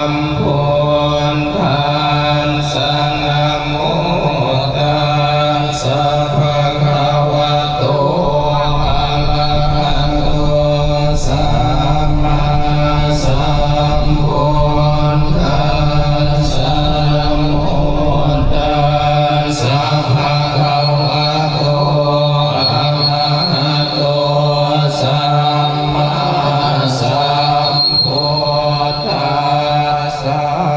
ສຳພຸດທັດສະ ນະໂມຕັດສະ ພະຄະວະໂຕ ອະຣະຫະໂຕ ສຳມາສຳພຸດທັດສະ ນະໂມຕັດສະ ພະຄະວະໂຕ ອະຣະຫະໂຕ ສຳມາສຳພຸດທັດສະ.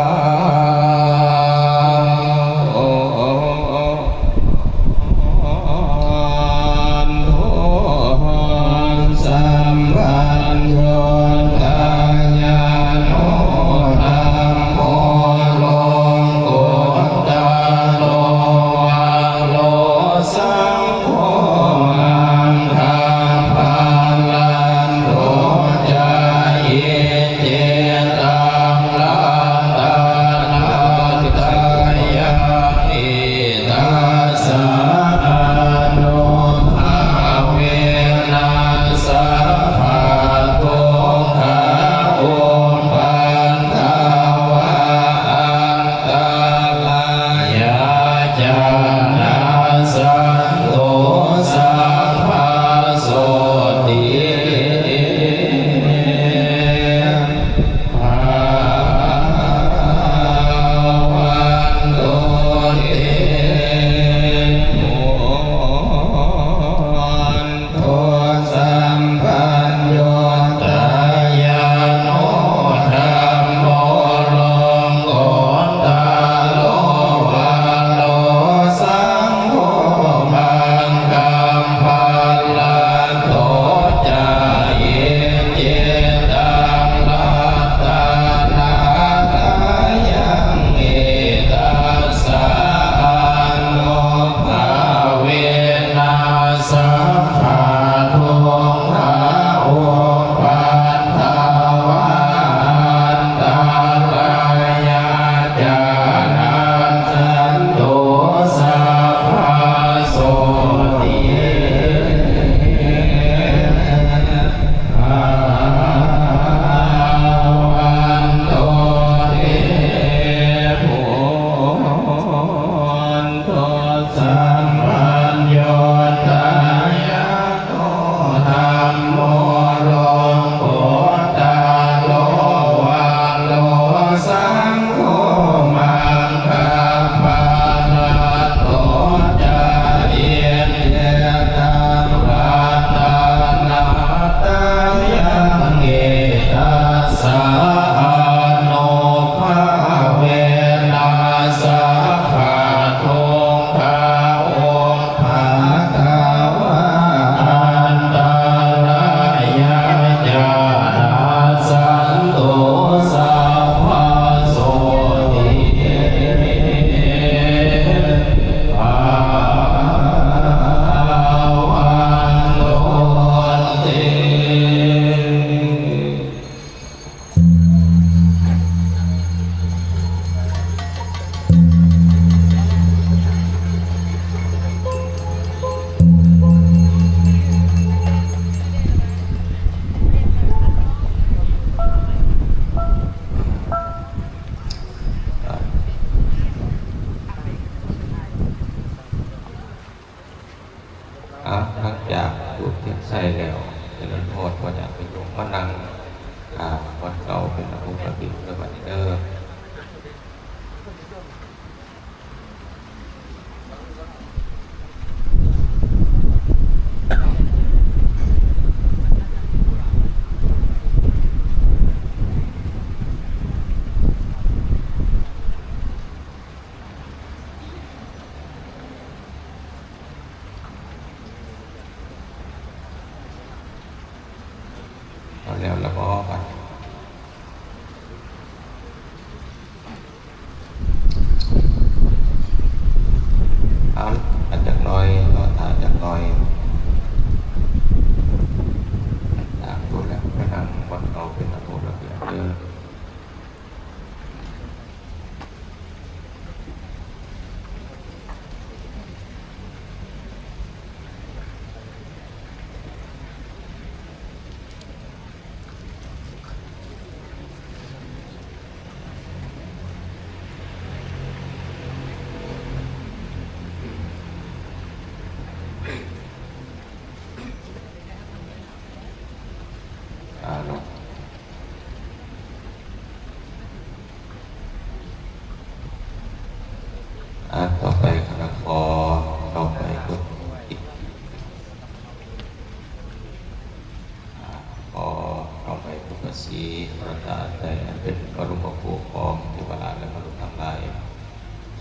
ຂອງເທວະລາດ ແລະ ມະນຸດທັງຫຼາຍ.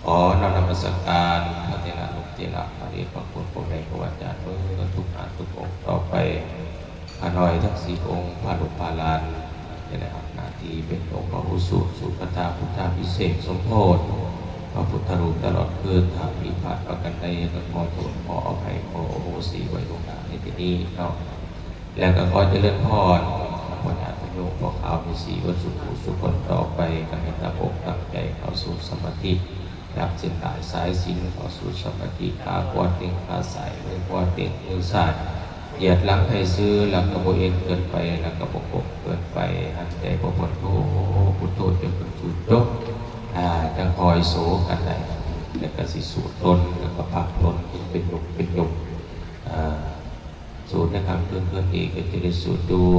ຂໍນ້ອມນະມັດສະການພະເຖລະ ລູກເຖລະ ພະເດດພະຄຸນ ພໍ່ແມ່ຄູອາຈານເບິດທຸກທ່ານທຸກອົງ. ຕໍ່ໄປ ຂ້ານ້ອຍທັງສີ່ອົງ ພາລູກພາຫຼານ ຈະໄດ້ຮັບໜ້າທີ່ເປັນອົງພະອຸສຸ ສຸກະຖາ ພຸດທາພິເສກສົມໂພດ ພະພຸດທະຮູບຕະຫຼອດຄືນ. ຖ້າຜິດພາດປະການໃດ ກໍຂໍໂທດ ຂໍອະໄພ ຂໍອະໂຫສິໄວ້ລ່ວງໜ້າໃນທີ່ນີ້ເນາະ. ແລ້ວກໍຂໍຈະເລີນພອນ ພໍ່ຍາດໂຍມ ພໍ່ຂາວແມ່ຊີ ເບິດສູ່ຜູ້ສູ່ຄົນ. ຕໍ່ໄປກໍໃຫ້ຕັ້ງອົກຕັ້ງໃຈເຂົ້າສູ່ສະມາທິ ຮັບເສັ້ນດາຍສາຍສິນເຂົ້າສູ່ສະມາທິ. ຂາຂວາເຕັງຂາຊ້າຍ ມືຂວາເຕັງມືຊ້າຍ ຢຽດຫຼັງໃຫ້ຊື່ ແລ້ວກໍບໍ່ເອັນເກີນໄປ ແລ້ວກໍບໍ່ກົບເກີນໄປ. ຫັນໃຈບໍ່ພົ້ນໂທ ພຸດໂທຈົນເຖິງສູນຈົບ ອ່າ ຈັ່ງຄ່ອຍໂສກັນໄດ້ ແລ້ວກໍຊິສູດຕົນ ແລ້ວກໍພັກຕົນເປັນຍຸກເປັນຍຸກ ອ່າ ສູດໃນຄ່ຳຄືນຄືນນີ້ກໍຈະໄດ້ສູດຢູ່